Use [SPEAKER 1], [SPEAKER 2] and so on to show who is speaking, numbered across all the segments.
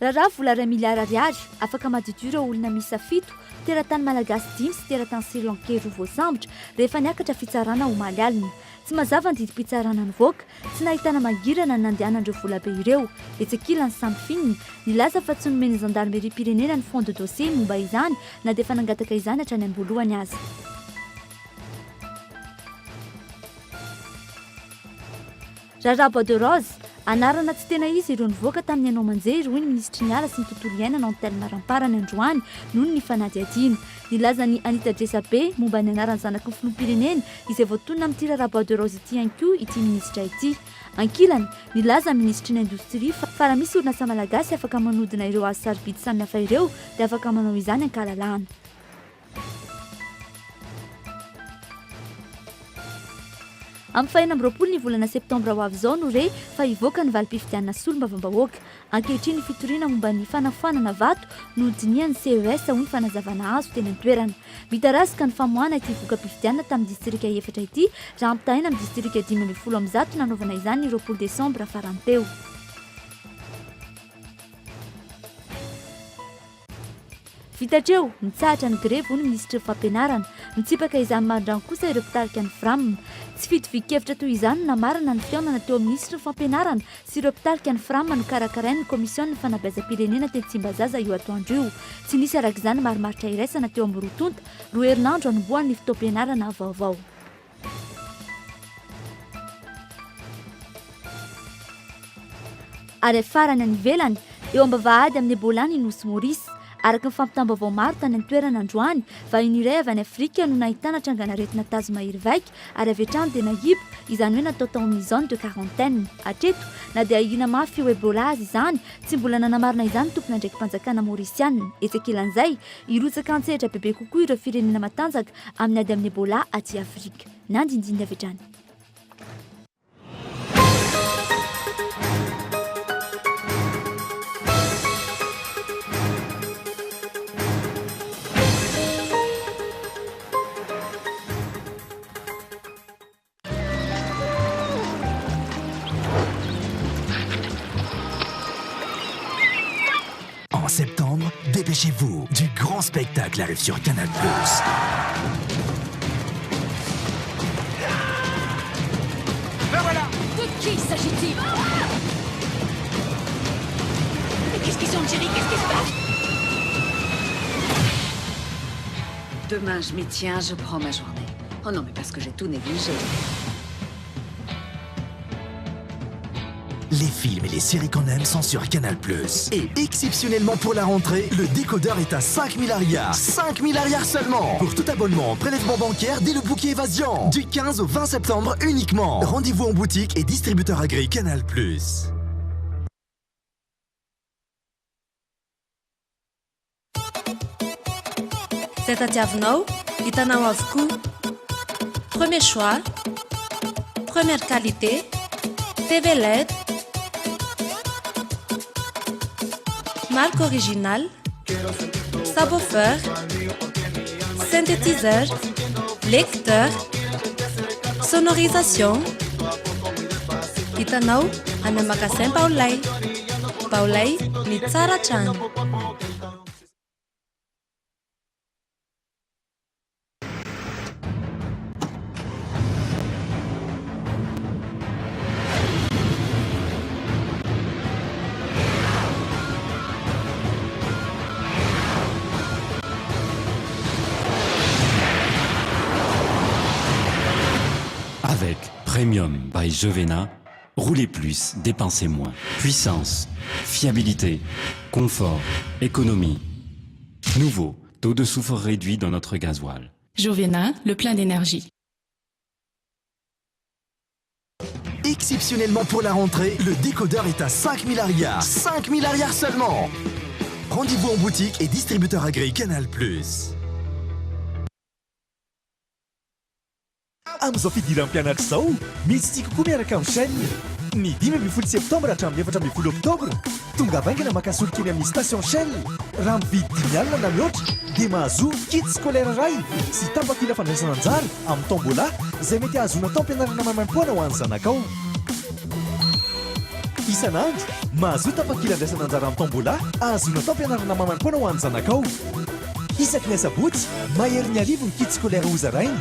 [SPEAKER 1] Raharaha vola iray miliara ariary, afaka madiodio ireo olona miisa fito, teratany malagasy dimy sy teratany srilankey roa voasambotra rehefa niakatra fitsarana omaly alina. Tsy mazava ny didim-pitsarana nivoaka, tsy nahitana mangirana ny nandehanan'ireo volabe ireo. Etsy ankilany Samifin, nilaza fa tsy nomen'ny zandarimeriam-pirenena ny fond de dossier momba izany na dia efa nangataka izany hatrany am-boalohany aza. Raharaha Bois de Rose, anarana tsy tena izy ireo nivoaka tamin'ny haino aman-jery, hoy ny minisitry ny Ala sy ny Tontolo iainana Anthelme Ramparany androany noho ny fanadihadiana. Nilaza ny Anita Djesabe momba ny anaran'ny zanaky ny filoham-pirenena izay voatonona amin'ity raharaha Bois de Rose ity ihany koa ity minisitra ity. Ankilany, nilaza ny minisitry ny Indostria fa raha misy orinasa malagasy afaka manodina ireo hazo sarobidy samihafa ireo dia afaka manao izany an-kalalahana. Amin'ny faha 26 ny volana septambra ho avy izao no re fa hivoaka ny valim-pifidianana solombavambahoaka. Ankehitriny ny fitoriana momba ny fanafoanana vato no dinihan'ny CES hoy ny fanazavana azo teny an-toerana. Mitarazoka ny famoahana ity voka-pifidianana tamin'ny distrika efatra ity raha ampitahaina amin'ny distrika 115 nanaovana izany ny 20 desambra farany teo. Vita hatreo, mitsahatra ny grevy hoy ny minisitry ny fampianarana. Mitsipaka izany marindrano kosa ireo mpitarika ny Fram. Tsy fitovian-kevitra toy izany no namarana ny fihaonana teo amin'ny minisitry ny fampianarana sy ireo mpitarika ny Fram nokarakarain'ny komisionin'ny fanabeazam-pirenena teny Tsimbazaza io atoandro io. Tsy nisy araka izany marimaritra iraisana teo amin'ny roa tonta, roa herinandro hanombohan'ny fotoam-pianarana vaovao. Ary farany any ivelany, eo am-bavahady amin'ny Ebola ny Nosy Maurice. Araka ny fampitam-baovao maro tany an-toerana androany, vahiny iray avy any Afrika no nahitana trangan'aretina tazo mahery vaika ary avy hatrany dia nahibo, izany hoe natao tao amin'ny zone de quarantaine. Hatreto, na dia ahiana mafy ho Ebola aza izany, tsy mbola nanamarina izany ny tompon'andraiki-panjakana Maorisiana. Etsy ankilan'izay, hirotsaka an-tsehatra bebe kokoa ireo firenena matanjaka amin'ny ady amin'ny Ebola aty Afrika. Nandindindy avy hatrany.
[SPEAKER 2] En septembre, dépêchez-vous, du grand spectacle arrive sur Canal+.
[SPEAKER 3] Ben voilà De qui s'agit-il Mais qu'est-ce qu'ils ont, Jerry Qu'est-ce qui se passe
[SPEAKER 4] Demain, je m'y tiens, je prends ma journée. Oh non, mais parce que j'ai tout négligé.
[SPEAKER 2] Les films et les séries qu'on aime sont sur Canal+. Et exceptionnellement pour la rentrée, le décodeur est à 5000 ariary. 5000 ariary seulement Pour tout abonnement en prélèvement bancaire dès le bouquet évasion. Du 15 au 20 septembre uniquement. Rendez-vous en boutique et distributeur agréé Canal+.
[SPEAKER 5] Izay tadiavinao, hitanao avokoa. Premier choix, première qualité, TV led, marque originale, subwoofer, synthétiseur, lecteur, sonorisation. Hitanao any amin'ny magasin Baolai. Baolai, ny tsara hatrany.
[SPEAKER 6] Avec Premium by Jovena, roulez plus, dépensez moins. Puissance, fiabilité, confort, économie. Nouveau, taux de soufre réduit dans notre gasoil.
[SPEAKER 7] Jovena, le plein d'énergie.
[SPEAKER 2] Exceptionnellement pour la rentrée, le décodeur est à 5000 ariary. 5000 ariary seulement Rendez-vous en boutique et distributeur agréé Canal+.
[SPEAKER 8] Amin'izao fidiram-pianatra izao, misy tsiky kokoa miaraka amin'ny Shell. Ny 15 septambra hatramin'ny 14 oktobra, tonga haingana maka solika eny amin'ny station Shell. Raha mividy dimy alina na mihoatra dia mahazoa kit scolaire iray sy tapakila fandraisana anjara amin'ny tombola izay mety hahazoana taom-pianarana maimaimpoana ho an'ny zanakao. Isan'andro, mahazoa tapakila andraisana anjara amin'ny tombola ahazoana taom-pianarana maimaimpoana ho an'ny zanakao. Isaky ny asabotsy, maherin'ny arivo ny kits scolaires hozaraina.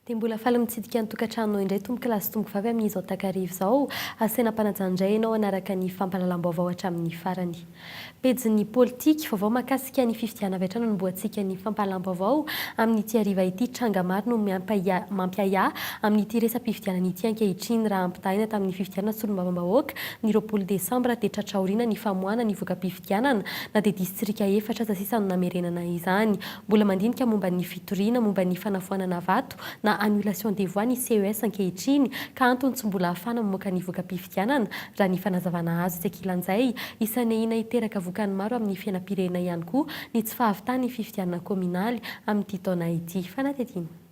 [SPEAKER 5] Dia mbola faly mitsidika ny tokantranonao indray tompokolahy sy tompokovavy amin'izao takariva izao. Asaina am-panajana indray ianao hanaraka ny fampahalalam-baovao hatramin'ny farany. Pejin'ny politika, vaovao mahakasika ny fifidianana avy hatrany hanombohantsika ny fampahalalam-baovao amin'ity hariva ity. Tranga maro no mampiahiahy amin'ity resa-pifidianana ity ankehitriny. Raha ampitahaina tamin'ny fifidianana solombavambahoaka ny 20 desambra dia tratra aoriana ny famoahana ny voka-pifidianana na dia distrika efatra aza sisa no namerenana izany. Mbola mandinika momba ny fitoriana momba ny fanafoanana vato na annulation des voix ny CES ankehitriny ka antony tsy mbola ahafahana mamoaka ny voka-pifidianana, raha ny fanazavana azo. Etsy ankilan'izay, isan'ny ahiana hiteraka vokany maro amin'ny fiainam-pirenena ihany koa ny tsy fahavitan'ny fifidianana kaominaly amin'ity taona ity. Fanadihadiana.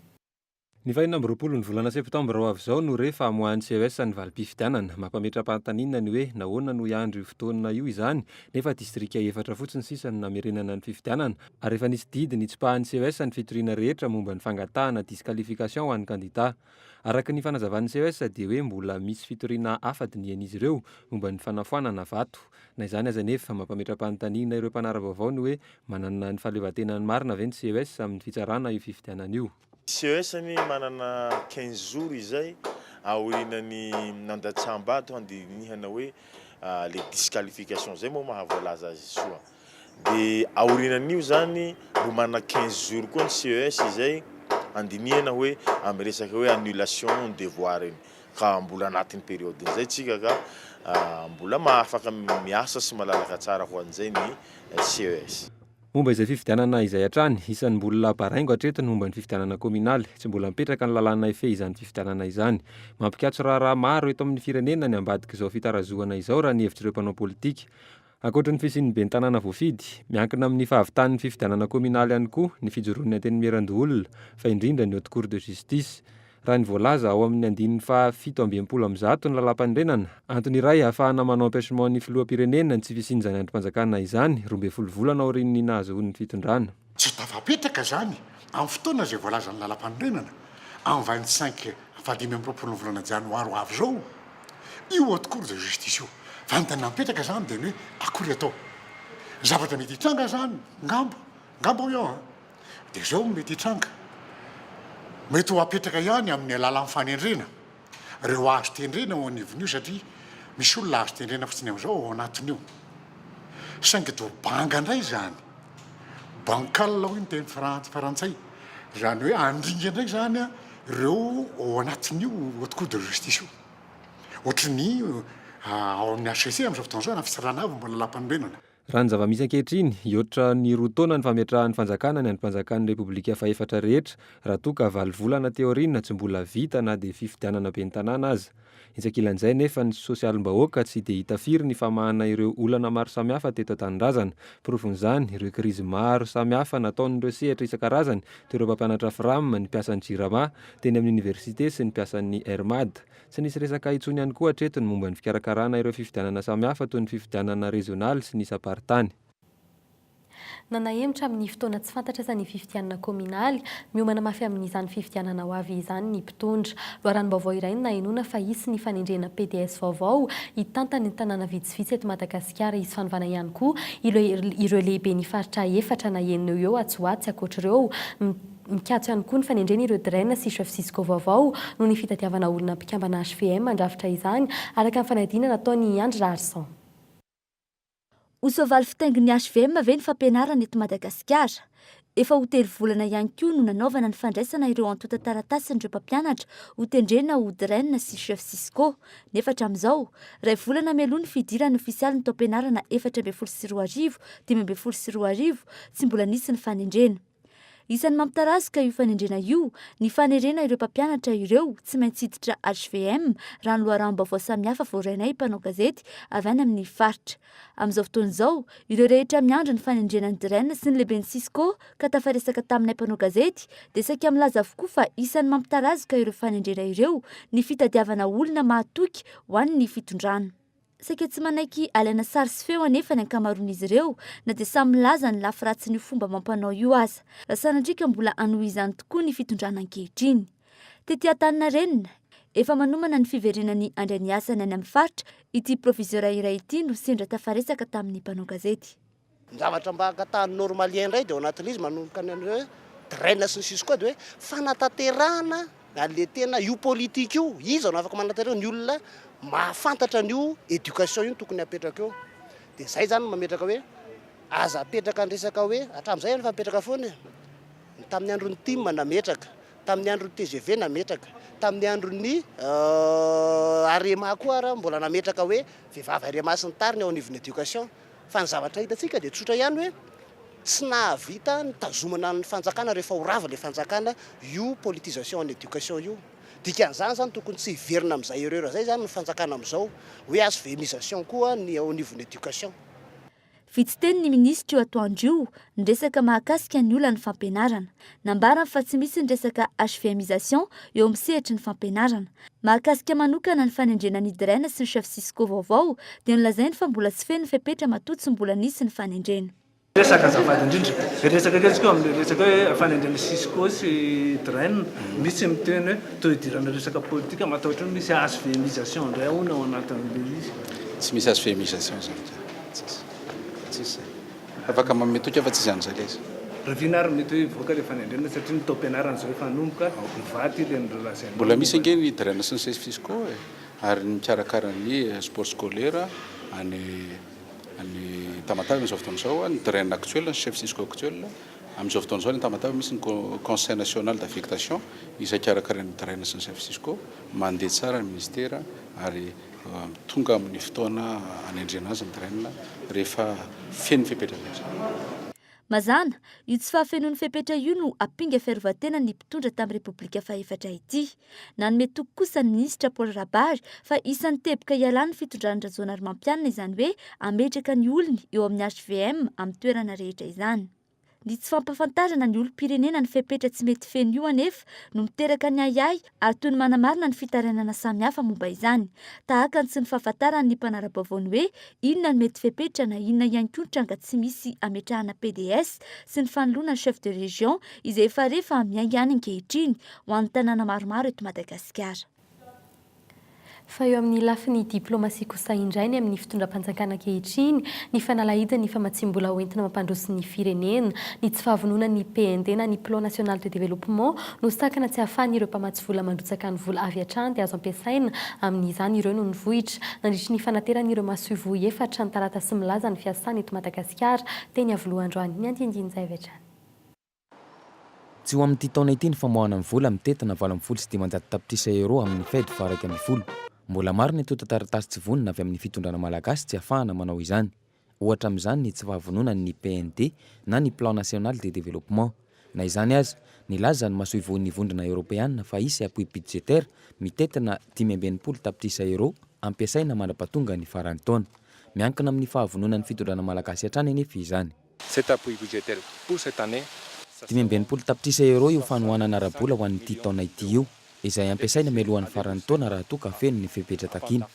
[SPEAKER 9] Ny fahenina amby 20 ny volana septambra ho avy izao no re fa hamoahan'ny CES ny valim-pifidianana. Mampametra-panontaniana ny hoe nahoana no hiandry io fotoana io izany nefa distrika efatra fotsiny sisa no namerenana ny fifidianana ary efa nisy didy nitsipahan'ny CES ny fitoriana rehetra momba ny fangatahana disqualification ho an'ny kandida. Araka ny fanazavan'ny CES dia hoe mbola misy fitoriana hafa dinihan'izy ireo momba ny fanafoanana vato. Na izany aza anefa, mampametra-panontaniana ireo mpanara-baovao ny hoe manana ny fahaleovantenany marina ve ny CES amin'ny fitsarana io fifidianana io.
[SPEAKER 10] CES anie manana 15 jours izay aorianany nandatsaham-bato handinihana hoe le disqualification zay moa maha voalaza azy soa de aorianan'io zany mbo manana 15 jours koa ny CES izay handinihana hoe amy resaka hoe annulation de voix reny ka mbola anatin'ny période zay tsika ka mbola mahafaka miasa sy malalaka tsara ho an'izay ny CES.
[SPEAKER 9] Momba izay fifidianana izay hatrany, isan'ny mbola baraingo hatreto ny momba ny fifidianana kaominaly. Tsy mbola mipetraka ny lalàna hifehy izany fifidianana izany. Mampikatso raharaha maro eto amin'ny firenena ny ambadik'izao fitarazohana izao raha ny hevitr'ireo mpanao politika. Ankoatry ny fisian'ny ben'ny tanàna voafidy, miankina amin'ny fahavitan'ny fifidianana kaominaly ihany koa ny fijoroan'ny Antenimierandoholona, fa indrindra ny Haute Cour de Justice. Raha ny voalaza ao amin'ny andininy faha 167 ny lalàmpanorenana, antony iray ahafahana manao empêchement ny filoham-pirenena ny tsy fisian'izany andrim-panjakana izany, 12 volana aorian'ny nahazoany ny fitondrana.
[SPEAKER 11] Tsy tafapetraka izany amin'ny fotoana izay voalazan'ny lalàmpanorenana, amin'ny 25 faha 25 ny volana janoary ho avy izao, io haute cour de justice io. Fa ny tena mipetraka izany dia ny hoe akory atao. Ny zavatra mety hitranga izany, ngamba, ngamba hoy aho an, Dia izao no mety hitranga, mety ho apetraka ihany amin'ny alalan'ny fanendrena ireo azo tendrena ao anivon'io satria misy olona azo tendrena fotsiny amin'izao ao anatin'io. Saingy dia ho banga indray izany, bancal hoy ny teny frantsay, izany hoe handringa indray izany ireo ao anatin'io haute cour de justice io. Ohatry ny ao amin'ny HCC amin'izao fotoana izao na fitsarana avo mbola lalàmpanorenana.
[SPEAKER 9] Raha ny zava-misy ankehitriny, hihoatra ny roa taona ny fametrahan'ny fanjakana ny andrim-panjakan'ny Repoblika fahefatra rehetra, raha toa ka valo volana aty aoriana tsy mbola vita na dia fifidianana ben'ny tanàna aza. Etsy ankilan'izay anefa, ny sosialim-bahoaka tsy dia hita firy ny famahana ireo olana maro samihafa teto an-tanindrazana. Porofon'izany, ireo krizy maro samihafa nataon'ireo sehatra isan-karazany, toy ireo mpampianatra Fram, ny mpiasan'ny Jirama, teny amin'ny oniversite sy ny mpiasan'ny Air Mad. Tsy nisy resaka intsony ihany koa hatreto ny momba ny fikarakarana ireo fifidianana samihafa toy ny fifidianana rezionaly sy ny isam-paritany.
[SPEAKER 5] Nanahemotra amin'ny fotoana tsy fantatra aza ny fifidianana kaominaly, miomana mafy amin'izany fifidianana ho avy izany ny mpitondra. Loharanom-baovao iray no nahenoana fa hisy ny fanendrena pds vaovao hitantana ny tanàna vitsivitsy eto Madagasikara. Hisy fanovana ihany koa ireo lehiben'ny faritra efatra na enina eo ho eo atsy ho atsy. Ankoatr'ireo, Mikatso ihany koa ny fanendrena ireo Dren sy Chef Cisco vaovao noho ny fitadiavana olona mpikambana hvm handrafitra izany, araka ny fanadihadiana nataon'i Andry Raharison.
[SPEAKER 1] Ho soavaly fitaingin'ny hvm ve ny fampianarana eto Madagasikara? Efa ho telo volana ihany koa no nanaovana ny fandraisana ireo antontan-taratasin'ireo mpampianatra ho tendrena ho Dren sy Chef Cisco. Nefa hatramin'izao, iray volana mialoha ny fidirana ofisialy ny taom-pianarana 2014 2015, tsy mbola nisy ny fanendrena. Isan'ny mampitarazoka io fanendrena io ny fanerena ireo mpampianatra ireo tsy maintsy hiditra hvm raha ny loharanom-baovao samihafa voarainay mpanao gazety avy any amin'ny faritra. Amin'izao fotoana izao, ireo rehetra miandry ny fanendrena ny Dren sy ny lehiben'ny Cisco ka tafaresaka taminay mpanao gazety dia saika milaza avokoa fa isan'ny mampitarazoka ireo fanendrena ireo ny fitadiavana olona mahatoky ho an'ny fitondrana. Saika tsy manaiky alaina sary sy feo anefa ny ankamaroan'izy ireo na dia samy milaza ny lafy ratsin'io fomba amam-panao io aza. Raha sanatria ka mbola hanohy izany tokoa ny fitondrana ankehitriny. Tety Antaninarenina, efa manomana ny fiverenany handray ny asany any amin'ny faritra ity proviseur iray ity no sendra tafaresaka tamin'ny mpanao gazety.
[SPEAKER 12] Ny zavatra mba angatahan'ny normalien indray dia ao anatin'ilay izy manomboka ny hoe draine sy ny sisa koa dia hoe fanatanterahana an'ilay tena io politique io, iza no afaka manatanteraka, ny olona mahafantatra an'io éducation io no tokony hapetraka eo. Dia izay izany no mametraka hoe aza apetraka ny resaka hoe, hatramin'izay efa mipetraka foana e, ny tamin'ny andron'ny tim nametraka, tamin'ny andron'ny tgv nametraka, tamin'ny andron'ny Arema koa ara mbola nametraka hoe vehivavy Arema sy ny tariny ao anivon'ny éducation. Fa ny zavatra hitantsika dia tsotra ihany hoe tsy nahavita nitazomana ny fanjakana rehefa ho rava ilay fanjakana io politisation en éducation io. Dikan'izany izany tokony tsy hiverina amin'izay erreur izay izany ny fanjakana amin'izao hoe HVMisation koa ny ao anivon'ny éducation.
[SPEAKER 1] Vitsy teny ny minisitra io atoandro io niresaka mahakasika ny olan'ny fampianarana. Nambarany fa tsy misy ny resaka HVMisation eo amin'ny sehatry ny fampianarana. Mahakasika manokana ny fanendrena ny Dren sy ny chef Cisco vaovao dia nolazainy fa mbola tsy feno ny fepetra matoa tsy mbola nisy ny fanendrena.
[SPEAKER 13] Resaka azafady indrindra, resaka kely tsika amin'ilay resaka hoe fanendrena Cisco sy Dren, misy miteny hoe toa idirana resaka politika, matahotra hoe misy HVMisation indray hono ao anatin'ilay izy.
[SPEAKER 14] Tsy misy HVMisation izany ka, tsisy, tsisy izay. Afaka manome toky aho fa tsisy an'izay ilay izy.
[SPEAKER 13] Rahoviana ary mety hoe hivoaka ilay fanendrena satria ny taom-pianarana izao efa hanomboka, hivaty ilay nolazainao.
[SPEAKER 14] Mbola misy ange ny Dren sy ny Ces Fiscaux e, ary ny mikarakara ny sport scolaire any any Tamatave amin'izao fotoana izao, ny Dren actuel, ny chef Cisco actuel, amin'izao fotoana izao any Tamatave misy ny conseil national d'affectation izay karakarain'ny Dren sy ny chef Cisco, mandeha tsara ny ministera ary Tonga amin'ny fotoana hanendrena azy ny DREN rehefa feno ny fepetra rehetra.
[SPEAKER 1] Mazàna, io tsy fahafenoan'ny fepetra io no ampinga fiarovan-tena ny mpitondra tamin'ny Repoblika fahefatra ity. Nanome toky kosa ny minisitra Paul Rabary fa isan'ny teboka hialan'ny fitondran-dRajaonarimampianina izany hoe hametraka ny olony eo amin'ny hvm amin'ny toerana rehetra izany. Ny tsy fampahafantarana ny olom-pirenena ny fepetra tsy mety feno io anefa no miteraka ny ahiahy ary toy ny manamarina ny fitarainana samihafa momba izany. Tahaka ny tsy ny fahafantaran'ny mpanara-baovao ny hoe inona no mety fepetra na inona ihany koa ny tranga tsy misy ametrahana pds sy ny fanoloana ny chef de région izay efa re fa miainga any ankehitriny ho an'ny tanàna maromaro eto Madagasikara.
[SPEAKER 5] Fa eo amin'ny lafiny diplaomasia kosa indray ny amin'ny fitondram-panjakana ankehitriny, ny fanalahidin'ny famatsiam-bola hoentina mampandroso ny firenena, ny tsy fahavononan'ny PND na ny Plan National de Développement no sakana tsy ahafahan'ireo mpamatsy vola mandrotsaka ny vola avy hatrany dia azo ampiasaina amin'izany ireo no nivohitra nandritry ny fanateran'ireo masoivoho efatra ny taratasy milaza ny fiasany eto Madagasikara teny Iavoloha androany. Ny andinindin'izay avy hatrany.
[SPEAKER 15] Tsy ho amin'ity taona ity ny famoahana ny vola mitentina 518 tapitrisa euros amin'ny Fed faha 11. Mbola maro ny antontan-taratasy tsy vonona avy amin'ny fitondrana malagasy tsy ahafahana manao izany. Ohatra amin'izany ny tsy fahavononan'ny PND na ny Plan National de Développement. Na izany aza, nilaza ny masoivohon'ny Vondrona Eoropeana fa hisy appui budgétaire mitentina 65 tapitrisa euros ampiasaina mandra-pahatonga ny faran'ny taona. Miankina amin'ny fahavononan'ny fitondrana malagasy hatrany anefa izany.
[SPEAKER 9] Cet appui budgétaire pour cette année.
[SPEAKER 15] 65 tapitrisa euros io fanohanana ara-bola ho an'ity taona ity io, izay ampiasaina mialohan'ny faran'ny taona raha toa ka feno ny fepetra takiana.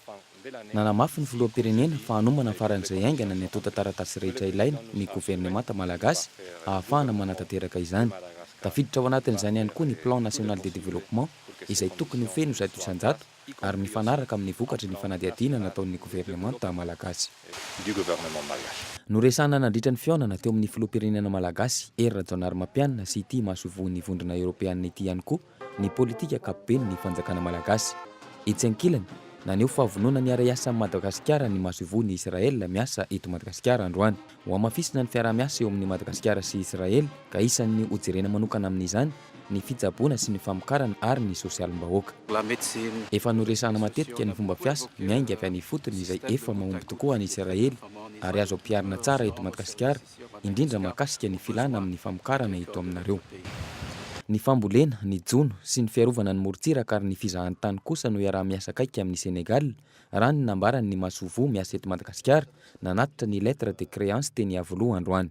[SPEAKER 15] Nanamafy ny filoham-pirenena fa hanomana faran'izay haingana ny antontan-taratasy rehetra ilaina ny governemanta malagasy ahafahana manatanteraka izany. Tafiditra ao anatin'izany ihany koa ny Plan national de développement izay tokony ho feno 100% ary mifanaraka amin'ny vokatry ny fanadihadiana nataon'ny governemanta malagasy.
[SPEAKER 9] du gouvernement malgache.
[SPEAKER 15] Noresahana nandritra ny fihaonana teo amin'ny filoham-pirenena malagasy, Hery Rajaonarimampianina sy ity masoivohon'ny Vondrona Eoropeanina ity ihany koa ny politika ankapoben'ny fanjakana malagasy. Etsy ankilany, naneho fahavononany hiara-hiasa amin'i Madagasikara ny masoivohon'i Israel miasa eto Madagasikara androany. Hohamafisina ny fiaraha-miasa eo amin'i Madagasikara sy Israely ka isan'ny hojerena manokana amin'izany ny fitsaboana sy ny famokarana ary ny sosialim-bahoaka. Efa noresahana matetika ny fomba fiasa miainga avy any ifotony izay efa mahomby tokoa any Isiraely ary azo ampiharina tsara eto Madagasikara, indrindra mahakasika ny filana amin'ny famokarana eto aminareo. Ny fambolena, ny jono sy ny fiarovana ny morontsiraka ary ny fizahantany kosa no iaraha-miasa akaiky amin'i Sénégal, raha ny nambaran'ny masoivoho miasa eto Madagasikara nanatitra ny lettre de créance teny Iavoloha androany.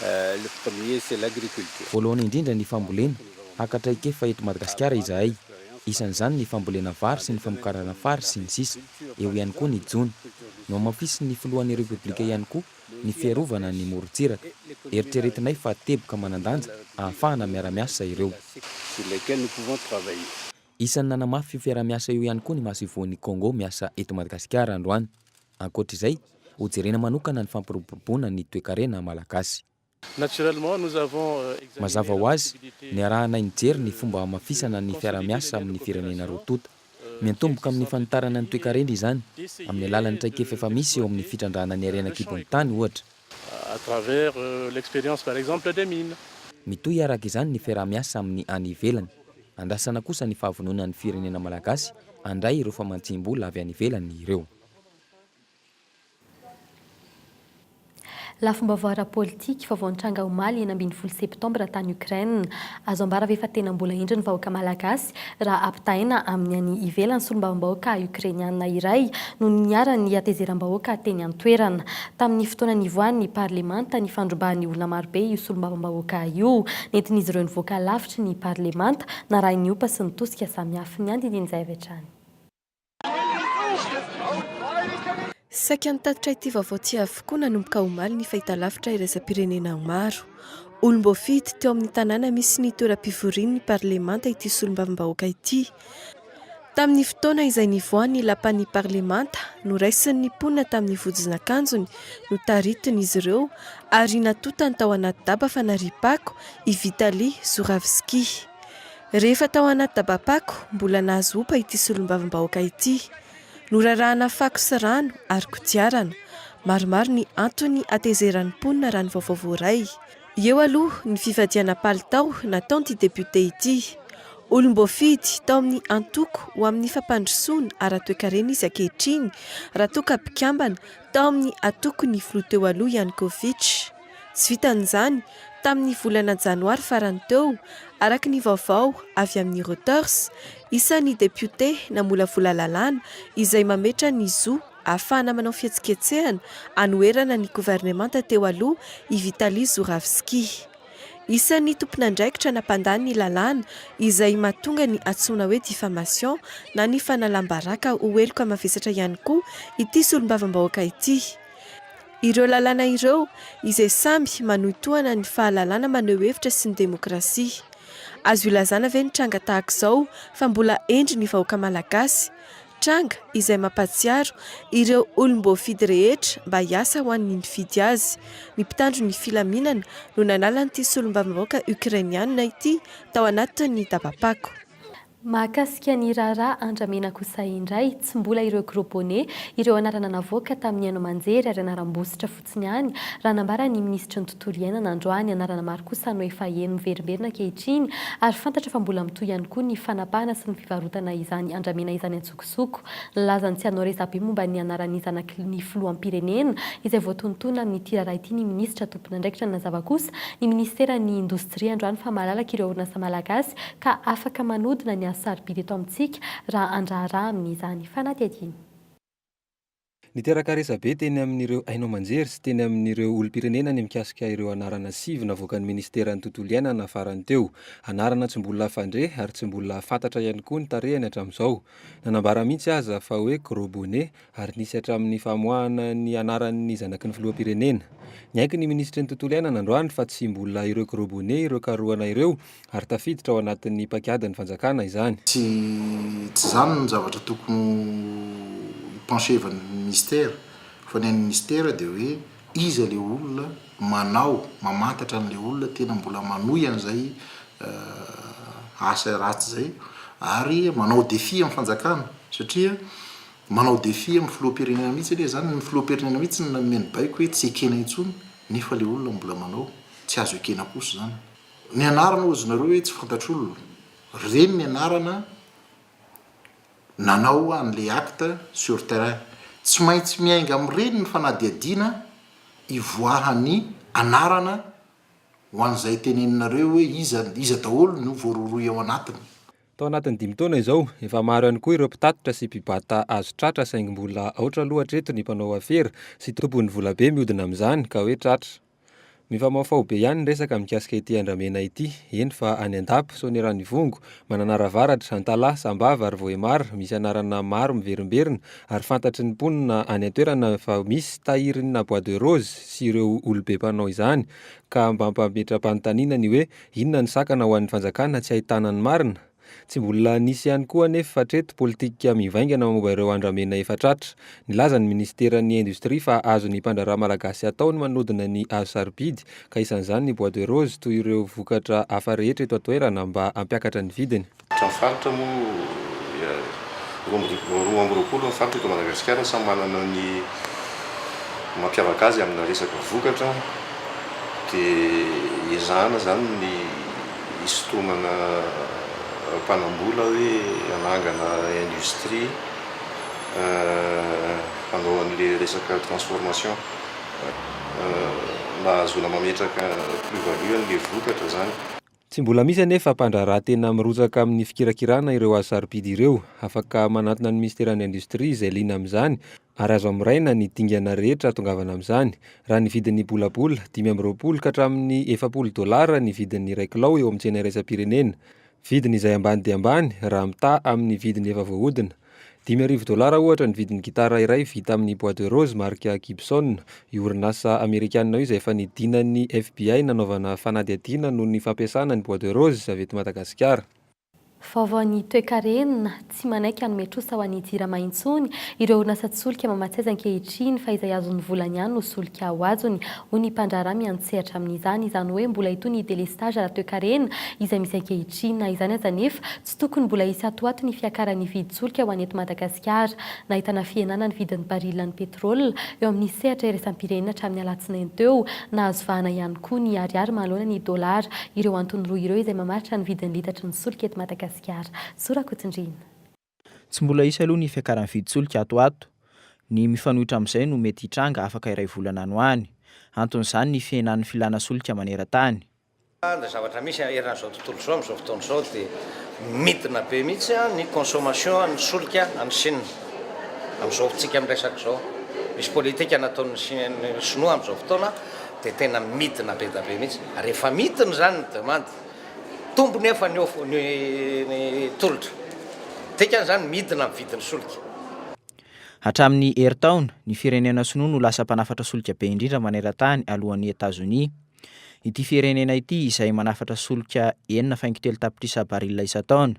[SPEAKER 16] Le premier c'est l'agriculture.
[SPEAKER 15] Voalohany indrindra ny fambolena, haka traikefa eto Madagasikara izahay. Isan'izany ny fambolena vary sy ny famokarana fary sy ny sisa. Eo ihany koa ny jono. Nohamafisin'ny filohan'ny Repoblika ihany koa ny fiarovana ny morontsiraka. Eritreretinay fa teboka manan-danja ahafahana miara-miasa ireo. Isan'ny nanamafy io fiaraha-miasa io ihany koa ny masoivohon'i Congo miasa eto Madagasikara androany. Ankoatra izay, hojerena manokana ny fampiroboroboana ny toekarena malagasy. Mazava ho azy, niarahanay nijery ny fomba hamafisana ny fiaraha-miasa amin'ny firenena roa tonta. Miantomboka amin'ny fanitarana ny toekarena izany, amin'ny alalan'ny traikefa efa misy eo amin'ny fitrandrahana ny harena an-kibon'ny tany, ohatra. Mitohy araka izany ny fiaraha-miasa amin'ny any ivelany. Andrasana kosa ny fahavononan'ny firenena malagasy handray ireo famatsiam-bola avy any ivelany ireo.
[SPEAKER 5] Lafim-baovao ara-politika, vaovao nitranga omaly 16 septambra tany Ukraine. Azo ambara ve fa tena mbola hendry ny vahoaka malagasy raha ampitahaina amin'ny any ivelany? Solombavambahoaka Ukrainiana iray no niharan'ny hatezeram-bahoaka teny an-toerana. Tamin'ny fotoana nivoahan'ny parlemanta nifandrombahan'ny olona marobe io solombavambahoaka io. Nentin'izy ireo nivoaka lavitry ny parlemanta, narahin'ny ompa sy ny tosika samihafa. Ny andinindin'izay avy hatrany.
[SPEAKER 17] Saika nitatitra ity vaovao ity avokoa nanomboka omaly ny fahitalavitra iraisam-pirenena maro. Olom-boafidy teo amin'ny tanàna misy ny toeram-pivorian'ny parlemanta ity solombavambahoaka ity. Tamin'ny fotoana izay nivoahan'ny lapan'ny parlemanta, noraisin'ny mponina tamin'ny vojin'akanjony, notaritin'izy ireo ary natotany tao anaty daba fanariam-pako i Vitaly Zhuravsky. Rehefa tao anaty dabam-pako, mbola nahazo opa ity solombavambahoaka ity. Norarahana fako sy rano ary kodiarana. Maromaro ny antony hatezeran'ny mponina raha ny vaovao voaray. Eo aloha ny fivadihana palitao nataon'ity depiote ity. Olom-boafidy tao amin'ny antoko ho amin'ny fampandrosoana ara-toekarena izy ankehitriny raha toa ka mpikambana tao amin'ny antokon'ny filoha teo aloha Yanukovych. Tsy vitan'izany, tamin'ny volana janoary farany teo, araka ny vaovao avy amin'ny Reuters, isan'ny depiote namolavola lalàna izay mametra ny zo ahafahana manao fihetsiketsehana anoherana ny governemanta teo aloha i Vitaly Zhuravsky. Isan'ny tompon'andraikitra nampandany ny lalàna izay mahatonga ny antsoina hoe diffamation na ny fanalam-baraka ho heloka mavesatra ihany koa ity solombavambahoaka ity. Ireo lalàna ireo izay samy manohitohana ny fahalalana maneho hevitra sy ny demokrasia. Azo ilazana ve ny tranga tahaka izao fa mbola hendry ny vahoaka malagasy? Tranga izay mampahatsiaro ireo olom-boafidy rehetra mba hiasa ho an'ny nifidy azy. Ny mpitandro ny filaminana no nanala an'ity solombavambahoaka Ukrainiana ity tao anatin'ny dabam-pako.
[SPEAKER 5] Mahakasika ny raharaha andramena kosa indray, tsy mbola ireo gros bonnets, ireo anarana navoaka tamin'ny haino aman-jery ary anaram-bositra fotsiny ihany, raha nambaran'ny minisitry ny tontolo iainana androany. Anarana maro kosa no efa heno miverimberina ankehitriny ary fantatra fa mbola mitohy ihany koa ny fanapahana sy ny fivarotana izany andramena izany an-tsokosoko. Nilaza ny tsy hanao resabe momba ny anaran'ny zanaky ny filoham-pirenena izay voatonontonona amin'ity raharaha ity ny minisitra tompon'andraikitra. Nanazava kosa ny minisiteran'ny indostria androany fa malalaka ireo orinasa malagasy ka afaka manodina ny hazo sarobidy eto amintsika raha handraharaha amin'izany fanadihadiana.
[SPEAKER 9] Niteraka resabe teny amin'ireo haino aman-jery sy teny amin'ireo olom-pirenena ny mikasika ireo anarana sivy navoakan'ny minisiteran'ny tontolo iainana farany teo. Anarana tsy mbola fandre ary tsy mbola fantatra ihany koa ny tarehiny hatramin'izao. Nanambara mihitsy aza fa hoe gros bonnet ary nisy hatramin'ny famoahana ny anaran'ny zanaky ny filoham-pirenena. Niaiky ny minisitry ny tontolo iainana androany fa tsy mbola ireo gros bonnet ireo karohana ireo ary tafiditra ao anatin'ny paikadin'ny fanjakana izany.
[SPEAKER 18] Tsy tsy izany no zavatra tokony ho hi-pencher-van'ny ministera fa ny an'ny ministera dia hoe iza ilay olona manao, mamantatra an'ilay olona tena mbola manohy an'izay asa ratsy izay ary manao défi amin'ny fanjakana satria manao défi amin'ny filoham-pirenena mihitsy anie izany, ny filoham-pirenena mihitsy no nanome ny baiko hoe tsy ekena intsony nefa ilay olona mbola manao, tsy azo ekena kosa izany. Ny anarana hozy nareo hoe tsy fantatr'olona, reny ny anarana nanao an'le acte sur terrain. Tsy maintsy miainga amin'ireny ny fanadihadiana ivoahan'ny anarana ho an'izay teneninareo hoe iza iza daholo no voarohirohy ao anatiny.
[SPEAKER 9] Tao anatin'ny dimy taona izao, efa maro ihany koa ireo mpitatitra sy mpibata azo tratra saingy mbola aotra aloha hatreto ny mpanao afera sy tompon'ny volabe mihodina amin'izany ka hoe tratra. Mifamahofaho be ihany ny resaka mikasika ity andramena ity, eny fa any Andapa, Soanierana Ivongo, Mananara Avaratra, Antalaha, Sambava ary Vohemar, misy anarana maro miverimberina ary fantatry ny mponina any an-toerana fa misy tahirina bois de rose sy ireo olobe mpanao izany ka mba mampametra-panontaniana ny hoe inona ny sakana ho an'ny fanjakana tsy ahitana ny marina? Tsy mbola nisy ihany koa anefa hatreto politika mivaingana momba ireo andramena efa tratra. Nilaza ny minisiteran'ny Indostria fa azon'ny mpandraharaha malagasy atao ny manodina ny hazo sarobidy ka isan'izany ny bois de rose toy ireo vokatra hafa rehetra eto an-toerana mba hampiakatra ny vidiny.
[SPEAKER 19] Ny faritra moa 22 ny faritra eto Madagasikara samy manana ny mampiavaka azy amina resaka vokatra dia ezahana izany ny hisintomana mpanambola hoe hanangana industrie hanao an'le resaka transformation mba hahazoana mametraka plus value an'le vokatra zany.
[SPEAKER 9] Tsy mbola misy anefa mpandraharaha tena mirotsaka amin'ny fikirakirana ireo hazo sarobidy ireo. Afaka manantona ny minisiteran'ny Indostria izay liana amin'izany ary azo hamoraina ny dingana rehetra hahatongavana amin'izany. Raha ny vidin'ny bolabola, 25 ka hatramin'ny 40 dolara ny vidin'ny iray kilao eo amin'ny tsena iraisam-pirenena. Vidiny izay ambany dia ambany raha mitaha amin'ny vidiny efa voahodina. 5000 dolara ohatra ny vidin'ny gitara iray vita amin'ny bois de rose marika Gibson. Io orinasa amerikanina io izay efa nidinan'ny FBI nanaovana fanadihadiana noho ny fampiasana ny bois de rose avy eto Madagasikara.
[SPEAKER 5] Vaovaon'ny toekarena, tsy manaiky hanome trosa ho an'ny Jirama intsony ireo orinasan-tsolika mamatsy azy ankehitriny fa izay azon'ny volany ihany no solika ho azony, hoy ny mpandraharaha miantsehatra amin'izany. Izany hoe mbola hitohy ny delestage ara-toekarena izay misy ankehitriny. Na izany aza anefa, tsy tokony mbola hisy atoato ny fiakaran'ny vidin-tsolika ho an'ny eto Madagasikara. Nahitana fihenana ny vidin'ny barila ny petrole eo amin'ny sehatra iraisam-pirenena hatramin'ny alatsinainy teo. Nahazo vahana ihany koa ny ariary manoloana ny dolara. Ireo antony roa ireo izay mamaritra ny vidin'ny litatry ny solika eto Madagasikara. Zo Rakotondraina.
[SPEAKER 20] Tsy mbola hisy aloha ny fiakaran'ny vidin-tsolika ato ho ato. Ny mifanohitra amin'izay no mety hitranga afaka iray volana any ho any. Anton'izany ny fihenan'ny filana solika maneran-tany.
[SPEAKER 21] Ny zavatra misy eran'izao tontolo izao amin'izao fotoana izao dia midina be mihitsy ny consommation an'ny solika any Chine amin'izao tsika miresaka izao. Misy politika nataon'ny sinoa amin'izao fotoana dia tena midina be da be mihitsy. Ary rehefa midina izany ny demande, mitombo nefa ny offre ny tolotra. Dikany izany midina ny vidin'ny solika.
[SPEAKER 20] Hatramin'ny herintaona, ny firenena sinoa no lasa mpanafatra solika be indrindra maneran-tany alohan'i Etazonia. Ity firenena ity izay manafatra solika enina faingo telo tapitrisa barila isan-taona.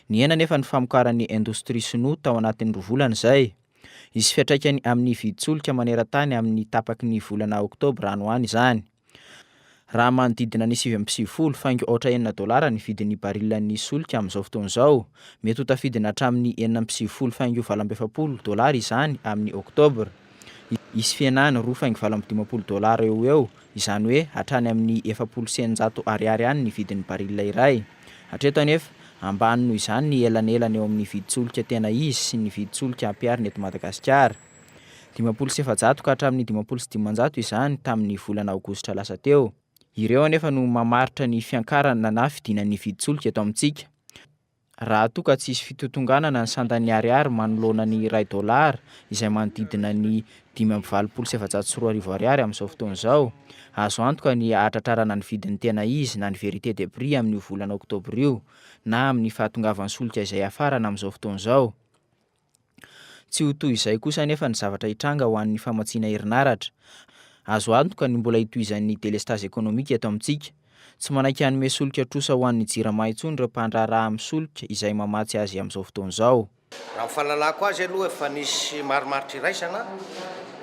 [SPEAKER 20] Nihena anefa ny famokaran'ny indostria sinoa tao anatin'ny roa volana izay. Hisy fiantraikany amin'ny vidin-tsolika maneran-tany amin'ny tapaky ny volana oktobra any ho any izany. Raha manodidina ny 99 faingo aotra enina dolara ny vidin'ny barilan'ny solika amin'izao fotoana izao, mety ho tafidina hatramin'ny 96 faingo 48 dolara izany amin'ny oktobra. Hisy fihenany roa faingo 58 dolara eo ho eo, izany hoe hatrany amin'ny 640 ariary any ny vidin'ny barila iray. Hatreto anefa, ambany noho izany ny elanelana eo amin'ny vidin-tsolika tena izy sy ny vidin-tsolika ampiharina eto Madagasikara. 450 ka hatramin'ny 550 izany tamin'ny volana aogositra lasa teo. Ireo anefa no mamaritra ny fiankarana na fidinan'ny vidin-tsolika eto amintsika. Raha toa ka tsy hisy fitotonganana ny sandan'ny ariary manoloana ny iray dolara izay manodidina ny 2485 ariary amin'izao fotoana izao, azo antoka ny hahatratrarana ny vidiny tena izy na ny vérité des prix amin'io volana oktobra io na amin'ny fahatongavan'ny solika izay hafarana amin'izao fotoana izao. Tsy ho toy izay kosa anefa ny zavatra hitranga ho an'ny famatsiana herinaratra. Azo antoka ny mbola hitohizan'ny delestazy ekonomika eto amintsika. Tsy manaiky hanome solika trosa ho an'ny Jirama intsony ireo mpandraharaha amin'ny solika izay mamatsy azy amin'izao fotoana izao.
[SPEAKER 21] Raha ny fahalalako azy aloha efa nisy marimaritra iraisana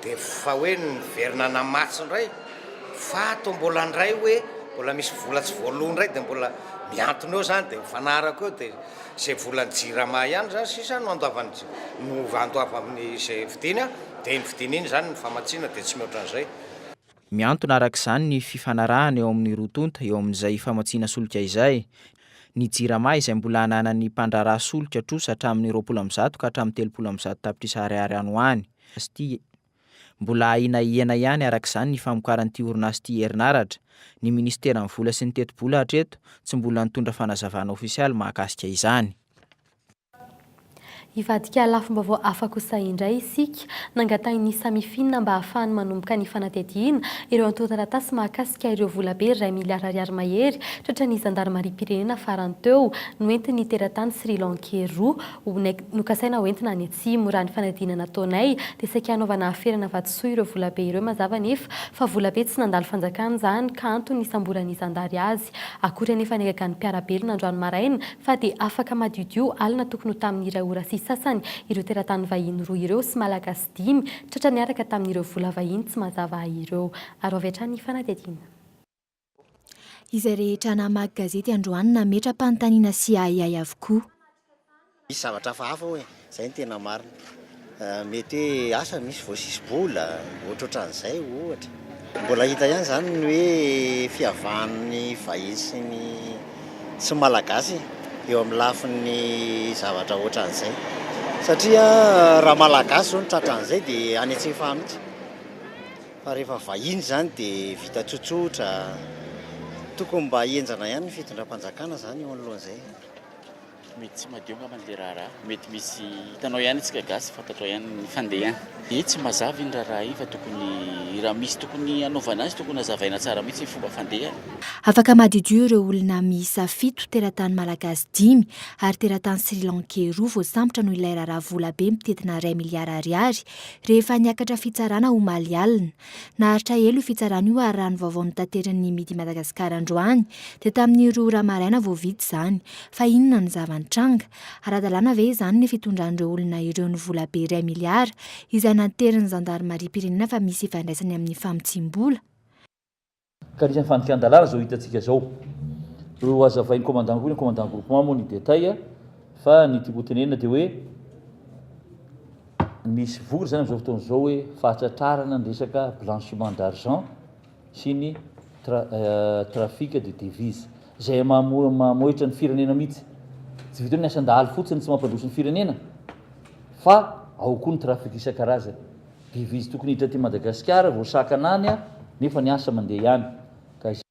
[SPEAKER 21] dia efa hoe niverina namatsy indray fa toa mbola indray hoe mbola misy vola tsy voaloa indray dia mbola mihantona eo izany dia mifanaraka eo dia Izay volan'ny jirama ihany izany sisa no andoavan'ny no andoavan'ny izay vidiany dia iny vidiany iny izany ny famatsiana dia tsy mihoatra an'izay.
[SPEAKER 20] Mihantona araka izany ny fifanarahana eo amin'ny roa tonta eo amin'izay famatsiana solika izay. Ny Jirama izay mbola ananan'ny mpandraharaha solika trosa hatramin'ny 120 ka hatramin'ny 130 tapitrisa ariary any ho any. Mbola ahiana hihena ihany araka izany ny famokaran'ity orinasa ity herinaratra. Ny minisiteran'ny vola sy ny tetibola hatreto tsy mbola nitondra fanazavana ofisialy mahakasika izany.
[SPEAKER 5] Hivadika lafim-baovao hafa kosa indray isika. Nangatahin'ny Samifin mba hahafahany manomboka ny fanadihadiana ireo antontan-taratasy mahakasika ireo volabe iray miliara ariary mahery tratran'ny zandarimariam-pirenena farany teo noentin'ny teratany Sri Lankey roa ho nokasaina hoentina any atsimo. Raha ny fanadihadiana nataonay dia saika hanaovana aferana vatosoa ireo volabe ireo mazava anefa fa volabe tsy nandalo fanjakana izany ka antony nisamboran'ny zandary azy. Akory anefa ny hagagan'ny mpiara-belona androany maraina fa dia afaka madiodio alina tokony ho tamin'ny iray ora sy sasany ireo teratany vahiny roa ireo sy Malagasy dimy tratra niaraka tamin'ireo vola vahiny tsy mazava ireo. Ary avy hatrany ny fanadihadiana.
[SPEAKER 1] Izay rehetra namaky gazety androany nametra-panontaniana sy ahiahy avokoa.
[SPEAKER 3] Misy zavatra hafahafa ao e, zay no tena marina. Mety hoe asa misy voasisi-bola, ohatrohatran'izay ohatra. Mbola hita ihany izany ny hoe fiavahan'ny vahiny sy ny sy ny malagasy eo amin'ny lafiny zavatra ohatran'izay. Satria raha malagasy izao no tratran'izay dia any an-tsefaha mihitsy. Fa rehefa vahiny izany dia vita tsotsotra. Tokony mba henjana ihany ny fitondram-panjakana izany eo anoloan'izay.
[SPEAKER 22] Mety tsy madio angamba le raharaha, mety misy hitanao ihany isika gasy fantatrao ihany ny fandehany. Dia tsy mazava iny raharaha iny fa tokony raha misy tokony hanaovana azy tokony hazavaina tsara mihitsy ny fomba fandehany.
[SPEAKER 1] Afaka madiodio ireo olona miisa fito, teratany malagasy dimy ary teratany Sri Lankey roa voasambotra noho ilay raharaha volabe mitentina iray miliara ariary rehefa niakatra fitsarana omaly alina. Naharitra ela io fitsarana io ary raha ny vaovao notaterin'ny Midi Madagascar androany dia tamin'ny roa ora maraina vao vita izany. Fa inona no zava-nitranga? Ara-dalàna ve izany ny fitondran'ireo olona ireo ny vola be iray miliara izay nanterin'ny zandarimariam-pirenena fa misy ifandraisany amin'ny famotsiam-bola?
[SPEAKER 23] Ka anisan'ny fandikan-dalàna izao hitantsika izao. Ho hazavain'ny commandant koa ny commandant groupement moa ny détail fa ny tiako ho tenenina dia hoe misy vokatra izany amin'izao fotoana izao hoe fahatratrarana ny resaka blanchiment d'argent sy ny trafic de devise izay mamohitra ny firenena mihitsy. Tsy vitan'ny hoe ny asan-dahalo fotsiny tsy mampandroso ny firenena fa ao koa ny trafic isan-karazany. Devise tokony hiditra aty Madagasikara voasakana any nefa ny asa mandeha ihany ka izay.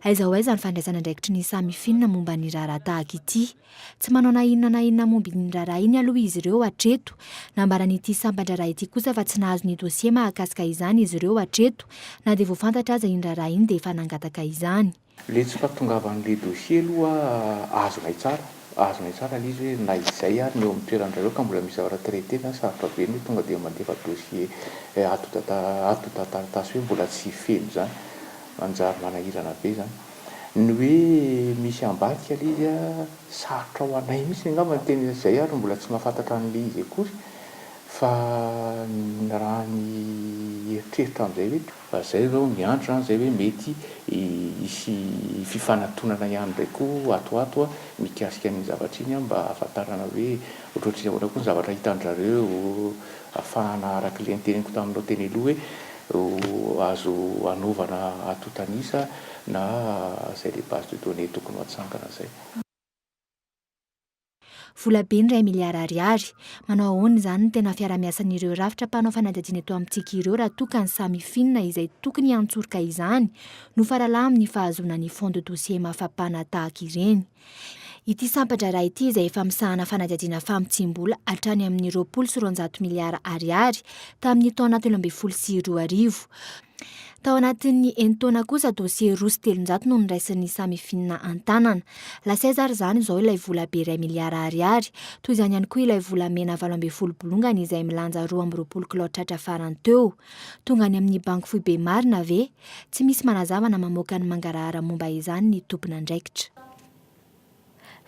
[SPEAKER 1] Aiza ho aiza ny fandraisana andraikitry ny Samifin momba ny raharaha tahaka ity? Tsy manao na inona na inona momba iny raharaha iny aloha izy ireo hatreto. Nambaran'ity sampan-draharaha ity kosa fa tsy nahazo ny dosie mahakasika izany izy ireo hatreto. Na dia vao fantatra aza iny raharaha iny dia efa nangataka izany.
[SPEAKER 24] Le tsy fahatongavan'le dossier aloha azonay tsara, azonay tsara le izy hoe na izay ary ny eo amin'ny toeran-dry zareo ka mbola misy zavatra traiter zany sarotra be ny hoe tonga dia mandefa dossier antontan-taratasy hoe mbola tsy feno zany, manjary manahirana be zany. Ny hoe misy ambadika le izy sarotra ho anay mihitsy angamba ny tena izay ary mbola tsy mahafantatra an'le izy akory fa raha ny eritreritra amin'izay hoe Fa zay zao miandry zany zay hoe mety hisy fifanatonana ihany ndray koa ato ho ato mikasika an'iny zavatra iny mba hahafantarana hoe ohatrohatry ny ahoana koa ny zavatra hitan-dRareo ahafahana araka ilay noteneniko taminao teny aloha hoe azo hanaovana antontan'isa na zay le base de données tokony ho atsangana zay.
[SPEAKER 1] Vola be ny iray miliara ariary. Manao ahoana izany ny tena fiarahamiasan'ireo rafitra mpanao fanadihadiana eto amintsika ireo raha toa ka ny samy finina izay tokony hiantsoroka izany no faralahy amin'ny fahazoana ny fonds de dossier mafapana tahaka ireny. Ity sampan-draharaha ity izay efa misahana fanadihadiana famotsiam-bola hatrany amin'ny 220 miliara ariary tamin'ny taona 2013. Tao anatin'ny enin-taona kosa, dosie 302 no noraisin'ny Samifin an-tanana. Lasa aiza ary izany izao ilay vola be iray miliara ariary? Toy izany ihany koa ilay volamena 18 bolongany izay milanja 22 kilao tratra farany teo. Tonga any amin'ny banky foibe marina ve? Tsy misy manazava na mamoaka ny mangarahara momba izany ny tompon'andraikitra.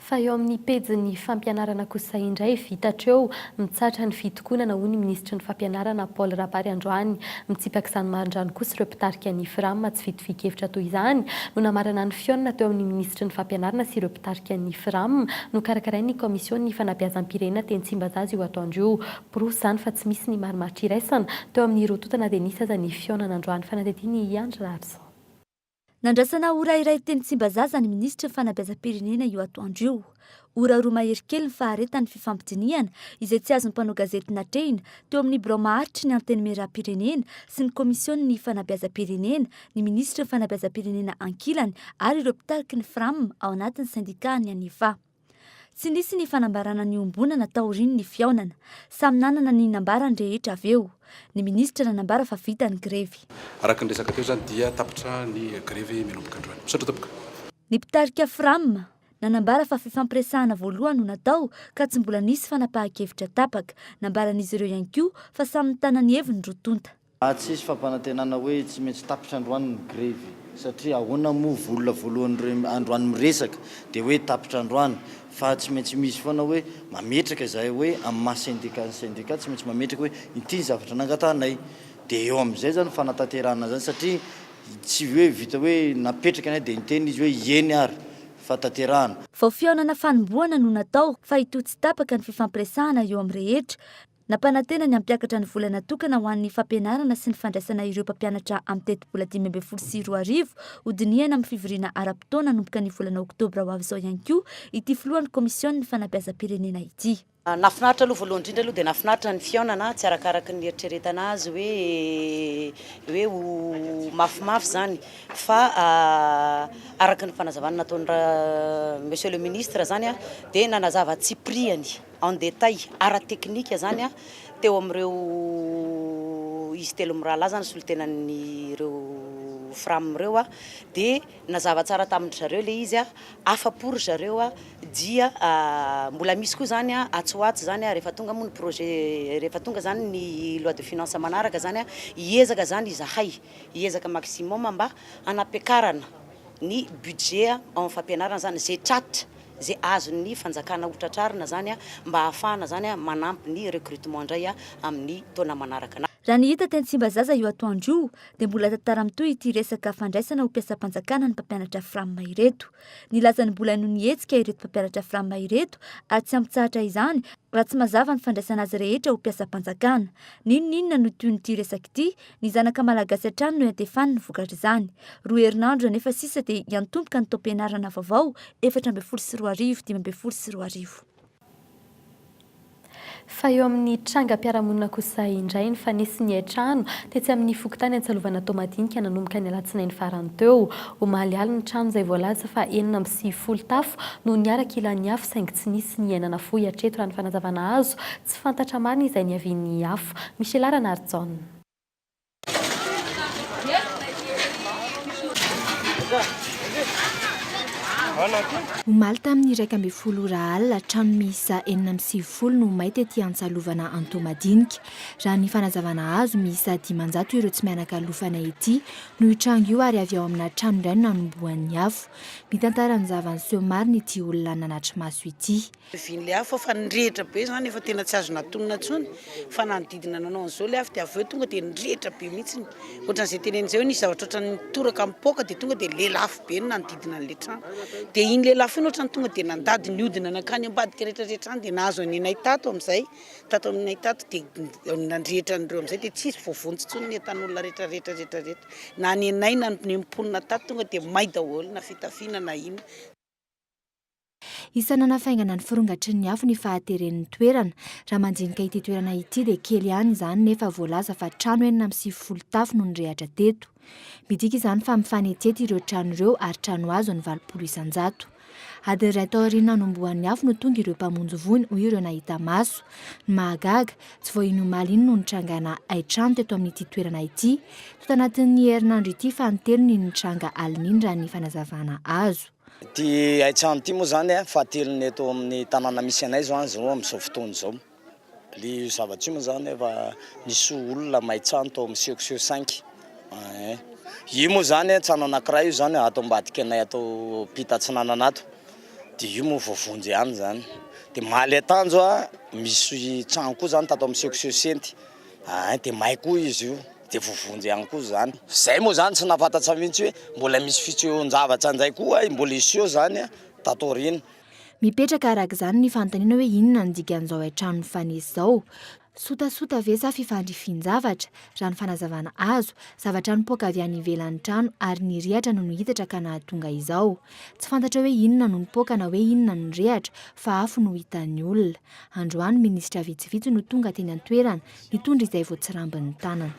[SPEAKER 5] Fa eo amin'ny pejin'ny fampianarana kosa indray, vita hatreo, mitsahatra ny fitokonana, hoy ny minisitry ny fampianarana, Paul Rabary androany. Mitsipaka izany marindrano kosa ireo mpitarika ny Fram, tsy fitovian-kevitra toy izany no namarana ny fihaonana teo amin'ny minisitry ny fampianarana sy ireo mpitarika ny Fram, nokarakarain'ny kaomisionin'ny fanabeazam-pirenena teny Tsimbazaza io atoandro io. Porofo izany fa tsy misy ny marimaritra iraisana teo amin'ny roa tonta na dia nisy aza ny fihaonana androany. Fanadihadiana i Andry Raharison.
[SPEAKER 1] Nandrasana ora iray teny Tsimbazaza ny minisitry ny fanabeazam-pirenena io atoandro io. Ora roa mahery kely ny faharetan'ny fifampidinihana izay tsy azon'ny mpanao gazety natrehina teo amin'ny birao maharitry ny Antenimierampirenena sy ny komisionin'ny fanabeazam-pirenena, ny minisitry ny fanabeazam-pirenena ankilany ary ireo mpitariky ny Fram ao anatin'ny sendikan'ny Anefa. Tsy nisy ny fanambarana niombonana taorian'ny fihaonana. Samy nanana ny nambarany rehetra avy eo. Ny minisitra nanambara fa vita ny grevy.
[SPEAKER 14] Araka ny resaka teo izany dia tapitra ny grevy manomboka androany. Misaotra tompoko.
[SPEAKER 1] Ny mpitarika Fram, nanambara fa fifampiresahana voalohany no natao ka tsy mbola nisy fanapahan-kevitra tapaka. Nambaran'izy ireo ihany koa fa samy mitana ny heviny roa tonta.
[SPEAKER 2] Tsisy fampanantenana hoe tsy maintsy tapitra androany ny grevy satria ahoana moa volona voalohany androany miresaka dia hoe tapitra androany fa tsy maintsy misy foana hoe mametraka izahay hoe amin'ny maha syndicat ny syndicat tsy maintsy mametraka hoe ity ny zavatra nangatahanay dia eo amin'izay zany fanatanterahana zany satria tsy hoe vita hoe napetraka anay dia niteny izy hoe ieny ary fa tanterahana.
[SPEAKER 1] Vao fihaonana fanombohana no natao fa hitohy tsy tapaka ny fifampiresahana eo amin'ny rehetra. Nampanantena ny hampiakatra ny vola natokana ho an'ny fampianarana sy ny fandraisana ireo mpampianatra amin'ny tetibola 2015 hodinihana amin'ny fivoriana ara-potoana hanomboka ny volana oktobra ho avy izao ihany koa ity filohan'ny komisionin'ny fanabeazam-pirenena ity.
[SPEAKER 4] Nahafinaritra aloha voalohany indrindra aloha dia nahafinaritra ny fihaonana, tsy arakaraky ny nieritreretana azy hoe hoe ho mafimafy izany fa araka ny fanazavana nataon'i Monsieur le Ministre izany dia nanazava antsipirihany en détail ara-teknika izany teo amin'ireo izy telo mirahalahy izany solontenan'ireo Fram ireo dia nazava tsara tamin-dry zareo ilay izy, afa-po ry zareo dia mbola misy koa izany atsy ho atsy izany rehefa tonga moa ny projet rehefa tonga izany ny loi de finance manaraka izany hiezaka izany izahay hiezaka maximum mba hanampiakarana ny budget ao amin'ny fampianarana izany izay tratra izay azon'ny fanjakana ho tratrarina izany mba hahafahana izany manampy ny recrutement indray amin'ny taona manaraka.
[SPEAKER 1] Raha ny hita teny Tsimbazaza io atoandro io dia mbola tantara mitohy ity resaka fandraisana ho mpiasam-panjakana ny mpampianatra Fram ireto. Nilaza ny mbola noho ny hetsika ireto mpampianatra Fram ireto ary tsy hampitsahatra izany raha tsy mazava ny fandraisana azy rehetra ho mpiasam-panjakana. N'inon'inona no tohin'ity resaka ity, ny zanaka malagasy hatrany no iantefany ny vokatr'izany. Roa herinandro anefa sisa dia hiantomboka ny taom-pianarana vaovao 2014 2015.
[SPEAKER 5] Fa eo amin'ny trangam-piarahamonina kosa indray, nifanesy ny hain-trano tetsy amin'ny fokontany Antsalovana Toamadinika nanomboka ny alatsinainy farany teo. Omaly alina ny trano izay voalaza fa 96 tafo no niara-kilan'ny afo saingy tsy nisy ny aina nafoy hatreto raha ny fanazavana azo. Tsy fantatra marina izay niavian'ny afo. Michela Ranarijaona.
[SPEAKER 6] Omaly tamin'ny 11 ora alina, trano miisa 96 no may tety Antsalovana Antohomadinika. Raha ny fanazavana azo, miisa 500 ireo tsy mianaka-alofana ety no io tranga io ary avy ao amina trano iray no nanombohan'ny afo. Mitantara ny zava-niseho marina ity olona nanatri-maso ity.
[SPEAKER 7] Viny le afo fa nirehitra be zany efa tena tsy azo natonina intsony fa nanodidina nanao an'izao le afo dia avy eo tonga dia nirehitra be mihitsiny ohatran'izay tenenina izay hoe nisy zavatra ohatran'ny nitoraka nipoaka dia tonga dia lelafo be no nanodidina an'ilay trano dia iny lelafo iny ohatran'ny tonga dia nandady nihodina nankany ambadika rehetra rehetra any dia nahazo an'inay tato amin'izay tato aminay tato dia nandrehitra an'ireo amin'izay dia tsisy voavonjy intsony ny entan'olona rehetra rehetra rehetra rehetra na ny anay na ny mponina tato tonga dia may daholo na fitafiana na inona.
[SPEAKER 6] Isan'ny nanafaingana ny firongatry ny afo ny fahateren'ny toerana. Raha mandinika ity toerana ity dia kely ihany izany nefa voalaza fa trano 96 tafo no nirehatra teto. Midika izany fa mifanetihety ireo trano ireo ary trano hazo ny 80 isan-jato. Adiny iray taorian'ny nanombohan'ny afo no tonga ireo mpamonjy voina, hoy ireo nahita maso. Ny mahagaga, tsy vao iny omaly iny no nitrangana hain-trano teto amin'ity toerana ity. Tato anatin'ny herinandro ity fanintelony iny nitranga alina iny raha ny fanazavana azo.
[SPEAKER 25] Ity hain-trano ity moa izany fahatelony eto amin'ny tanàna misy anay izao izao amin'izao fotoana izao. Ilay io zavatra io moa izany efa nisy olona may trano tao amin'ny section cinq. Io moa izany trano anankiray io izany ato ambadika anay ato ampita atsinanana ato. Dia io moa voavonjy ihany izany. Dia omaly atoandro misy trano koa izany tato amin'ny section cinq. Dia may koa izy io. Dia voavonjy ihany koa izany. Izay moa izany tsy nahafantatra mihitsy hoe mbola misy fisehoan-javatra indray koa mbola hiseho izany tato aoriana.
[SPEAKER 6] Mipetraka araka izany ny fanontaniana hoe inona no dikan'izao haintrano mifanesy izao? Sotasota ve sa fifandrifian-javatra? Raha ny fanazavana azo, zavatra nipoaka avy any ivelan'ny trano ary nirehatra no nihitatra ka nahatonga izao. Tsy fantatra hoe inona no nipoaka na hoe inona no nirehatra fa afo no hitan'ny olona. Androany, minisitra vitsivitsy no tonga teny an-toerana, Nitondra izay voatsirambin'ny tanana.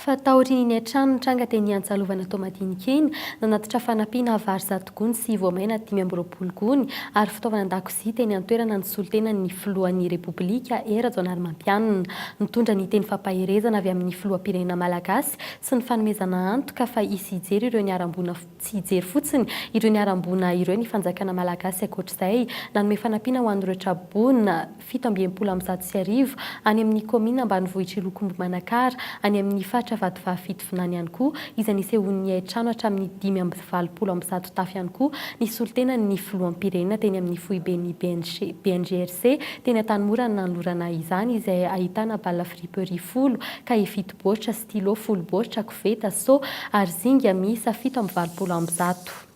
[SPEAKER 5] Fa taorian'iny haintrano nitranga teny Antsalovana Toamadinika iny, nanatitra fanampiana vary zato gony sy voamaina 25 gony ary fitaovana an-dakozia teny an-toerana ny solontenan'ny filohan'ny Repoblika Hery Rajaonarimampianina. Nitondra ny teny fampaherezana avy amin'ny filoham-pirenena malagasy sy ny fanomezana antoka fa hisy hijery ireo niharam-boina tsy hijery fotsiny ireo niharam-boina ireo ny fanjakana malagasy ankoatr'izay nanome fanampiana ho an'ireo traboina 1167 any amin'ny kaominina ambanivohitr'i Lokombo Manakara, any amin'ny faritra Vatovavy Fitovinany ihany koa, izay nisehoan'ny hain-trano hatramin'ny 185 tafo ihany koa ny solontenan'ny filoham-pirenena teny amin'ny foiben'ny BNGRC teny Antanimora ny nanolorana izany izay ahitana bala friperie folo, kahie fito baoritra, stylo folo baoritra, koveta, seau ary zinga miisa 187.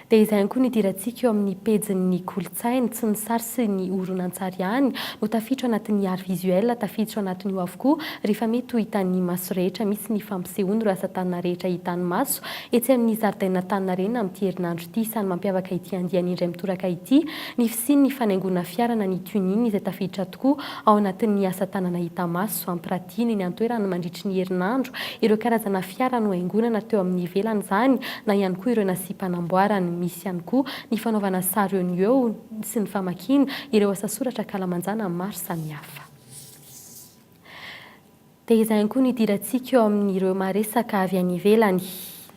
[SPEAKER 5] Dia izay ihany koa no idirantsika eo amin'ny pejin'ny kolontsaina, tsy ny sary sy ny horonantsary ihany no tafiditra ao anatin'ny art visuel, tafiditra ao anatin'io avokoa rehefa mety ho hitan'ny maso rehetra, misy ny fampisehoana ireo asa tanana rehetra hitan'ny maso etsy amin'ny zaridaina Antaninarenina amin'ity herinandro ity. Isan'ny mampiavaka ity andiany indray mitoraka ity ny fisian'ny fanaingoana fiara na ny tuning izay tafiditra tokoa ao anatin'ny asa tanana hita maso. Ampiratiana eny an-toerana mandritry ny herinandro ireo karazana fiara nohaingoina na teo amin'ny ivelany izany na ihany koa ireo nasiam-panamboarana. Misy ihany koa ny fanaovana sary eo no eo sy ny famakiana ireo asa soratra ankalamanjana maro samihafa. Dia izay ihany koa no idirantsika eo amin'ireo maresaka avy any ivelany.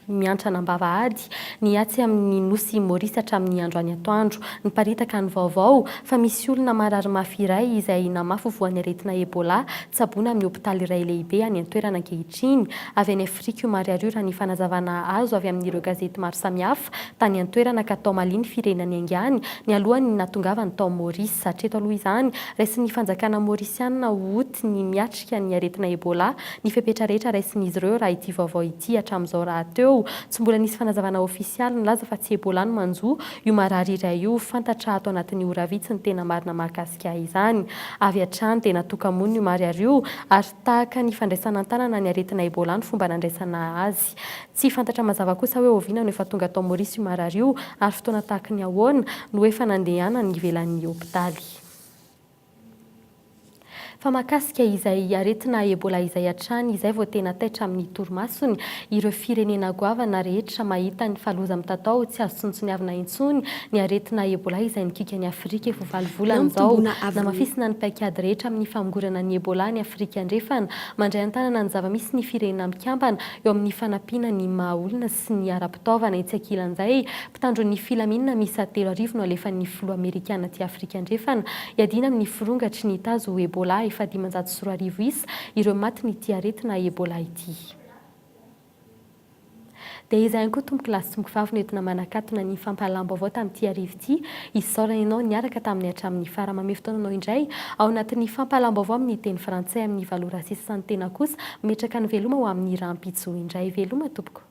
[SPEAKER 5] Miantrana am-bavahady ny atsy amin'ny nosy Maurice hatramin'ny androany atoandro. Niparitaka ny vaovao fa misy olona marary mafy iray izay namafy voan'ny aretina Ebola tsaboina amin'ny hopitaly iray lehibe any an-toerana ankehitriny. Avy any Afrika io marary io raha ny fanazavana azo avy amin'ireo gazety maro samihafa tany an-toerana ka tao Mali ny firenena niaingàny nialohan'ny nahatongavany tao Maurice. Hatreto aloha izany, raisin'ny fanjakana maorisianina ho ny miatrika ny aretina Ebola ny fepetra rehetra raisin'izy ireo raha ity vaovao ity hatramin'izao rahateo. Tsy mbola nisy fanazavana ofisialy nilaza fa tsy Ebola no manjo io marary iray io. Fantatra ato anatin'ny ora vitsy ny tena marina mahakasika izany. Avy hatrany dia natoka-monina io marary io ary tahaka ny fandraisana an-tanana ny aretina Ebola ny fomba nandraisana azy. Tsy fantatra mazava kosa hoe oviana no efa tonga tao Maurice io marary io ary fotoana tahaky ny ahoana no efa nandehanany ivelan'ny hopitaly. Fa mahakasika izay aretina Ebola izay hatrany izay vao tena taitra amin'ny torimasony ireo firenena goavana rehetra mahita ny fa loza mitatao tsy azo tsinontsiniavina intsony ny aretina Ebola izay nikiky an'i Afrika efa ho valo volana izao.
[SPEAKER 8] Nampitomboana avy ny.
[SPEAKER 5] Namafisina ny paikady rehetra amin'ny famongorana ny Ebola any Afrika Andrefana. Mandray an-tanana ny zava-misy ny Firenena Mikambana eo amin'ny fanampiana ny maha olona sy ny ara-pitaovana. Etsy ankilan'izay, Mpitandro ny filaminana miisa 3000 no alefan'ny filoha amerikana aty Afrika Andrefana hiadiana amin'ny firongatry ny tazo Ebola. Efa 2500 isa ireo matin'ity aretina Ebola ity. Dia izay ihany koa tompoko lahy sy tompoko vavy no entina manakatona ny fampahalalam-baovao tamin'ity hariva ity. Isaorana ianao niaraka taminay hatramin'ny fara. Mamehy fotoana anao indray ao anatin'ny fampahalalam-baovao amin'ny teny frantsay amin'ny valo ora sy sasany tena kosa. Mametraka ny veloma ho amin'ny rahampitso indray. Veloma tompoko.